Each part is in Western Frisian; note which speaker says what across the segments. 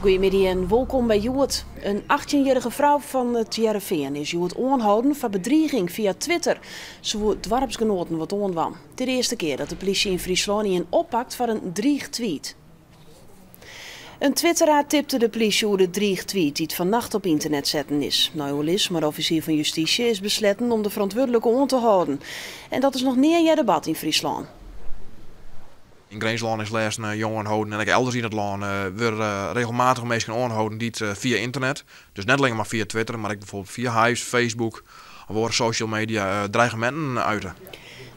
Speaker 1: Goeiemiddei en wolkom by Hjoed. In 18-jierrige frou fan It Hearrenfean is hjoed oanholden foar bedriging fia Twitter. Se woe doarpsgenoaten wat oandwaan. It is de earste kear dat de polysje yn Fryslân ien oppakt foar in driichtweet. In twitteraar tipte de polysje oer de driichtweet dy't fannacht op ynternet setten is. Nei oerlis mei de offisier fan justysje is besletten om de ferantwurdlike oan te hâlden. En dat is noch nea earder bard yn Fryslân.
Speaker 2: Yn Grinslân is lêsten in jonge oanholden en ek elders yn it lân wurde regelmatich minsken oanholden dy't fia ynternet, dus net allinnich mar fia Twitter, mar ek bijvoorbeeld fia Hyves, Facebook of oare social media dreigementen uiten.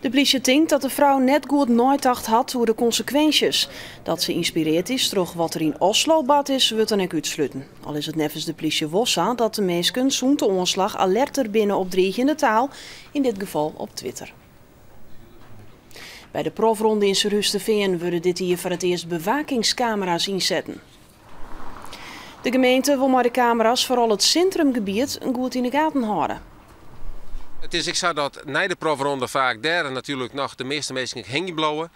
Speaker 1: De plysje tinkt dat de frou net goed neitocht hat oer de konsekwinsjes. Dat se ynspirearre is troch wat der yn Oslo bard is, wurdt dan ek útsluten. Al is it neffens de plysje wol sa dat de minsken sûnt de oanslach alerter binne op driigjende taal, yn dit gefal op Twitter. By de profronde yn Surhústerfean wurde dit jier foar it earst bewakingskamera's ynsetten. De gemeente wol mei de kamera's foaral it sintrumgebiet goed yn de gaten hâlde.
Speaker 3: It is ek sa dat nei de profronde faak dêr natuerlik noch de measte minsken hingjen bliuwe.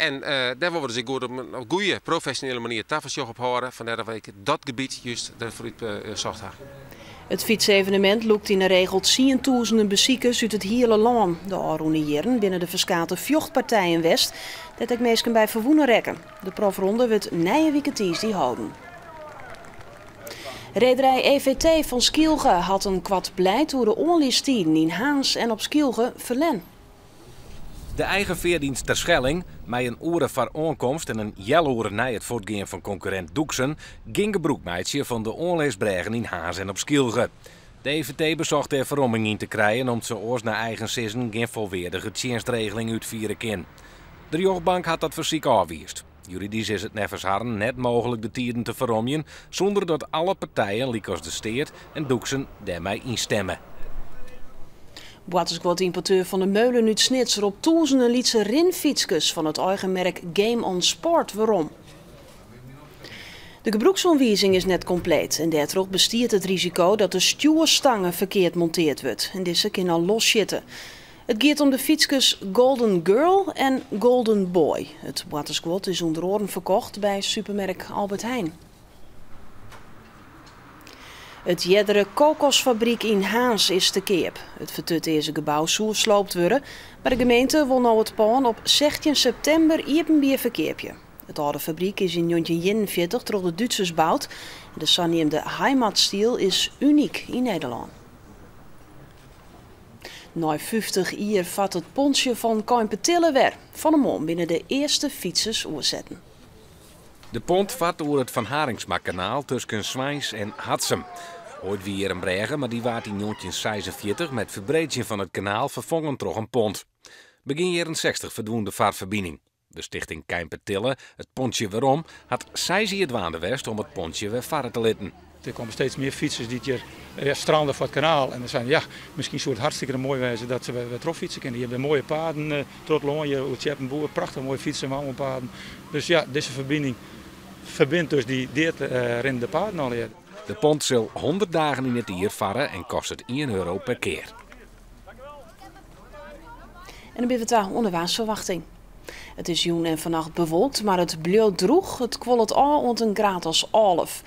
Speaker 3: En dêr wolle we dus ek goed op in goede profesjonele manier tafersjoch op hâlde. Fandêr dat we ek dat gebiet just derfoar útsocht ha.
Speaker 1: It fytsevenemint lûkt yn 'e regel tsientûzenen besikers út it hiele lân. De ôfrûne jierren binne der ferskate fjochtpartijen west, dêr't ek minsken by ferwûne rekken. De profronde wurdt nije wike tiisdei holden. Rederij EVT fan Skylge hat in koart pleit oer de oanlistiden yn Harns en op Skylge ferlern.
Speaker 4: De eigen feardienst Terschelling, mei in oere foar oankomst en in healoere nei it fuortgean fan konkurrint Doeksen, gjin gebrûk meitsje fan de oanlisbrêgen yn Harns en op Skylge. De EVT besocht dêr ferromming yn te krijen om't se oars nei eigen sizzen gjin folweardige tsjinstregeling útfiere kin. De rjochtbank hat dat fersyk ôfwiisd. Juridysk is it neffens harren net mooglik de tiden te ferromjen sûnder dat alle partijen lykas de steat en Doeksen dêrmei ynstimme.
Speaker 1: Boartersguodymporteur Van der Meulen út Snits ropt tûzenen lytse rinfytskes fan it eigen merk Game on Sport werom. De gebrûksoanwizing is net kompleet en dêrtroch bestiet it risiko dat de stjoerstange ferkeard montearre wurdt en dizze kin al lossjitte. It giet om de fytskes Golden Girl en Golden Boy. It boartersguod is ûnder oaren ferkocht by supermerk Albert Heijn. It eardere kokosfabryk yn Harns is te keap. It fertutearze gebou soe sloopt wurde, mar de gemeente wol no it pân op 16 septimber iepenbier ferkeapje. It âlde fabryk is yn 1941 troch de Dútsers boud. De saneamde Heimatstyl is unyk yn Nederlân. Nei 50 jier fart it pontsje fan Keimpetille wer. Fan 'e moarn binne de earste fytsers oersetten.
Speaker 4: De pont fart oer it Van Harinxmakanaal tusken Sweins en Hatsum. Oait wie hjir in brêge, mar dy waard yn 1946 mei it ferbreedzjen fan it kanaal ferfongen troch in pont. Begjin jierren 60 ferdwûn de farferbining. De stichting Keimpetille, it pontsje werom, hat 6 jier dwaande west om it pontsje wer farre te litten.
Speaker 5: Der komme steeds mear fytsers dy't hjir strande foar it kanaal. En dan seinen ja, miskien soe it hartstikke moai wêze dat se wer trochfytse kinne. Hjir binne moaie paden troch it lân, hjir oer Tsjeppenboer, prachtich moaie fytsen en wandelpaden. Dus ja, dizze ferbining ferbynt dus dy deadrinnende paden allegear.
Speaker 4: De pont sil 100 dagen yn it jier farre en kostet €1 per kear.
Speaker 1: En dan binne we ta oan de waarsferwachting. It is jûn en fannacht bewolkt, mar it bliuwt drûch. It kuollet ôf oant in graad as 11.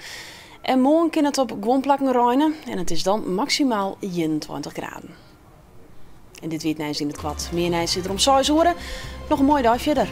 Speaker 1: En moarn kin it op guon plakken reine en it is dan maksimaal 21 graden. En dit wie it nijs yn it koart. Mear nijs sit der om 6 oere. Noch in moaie dei fierder.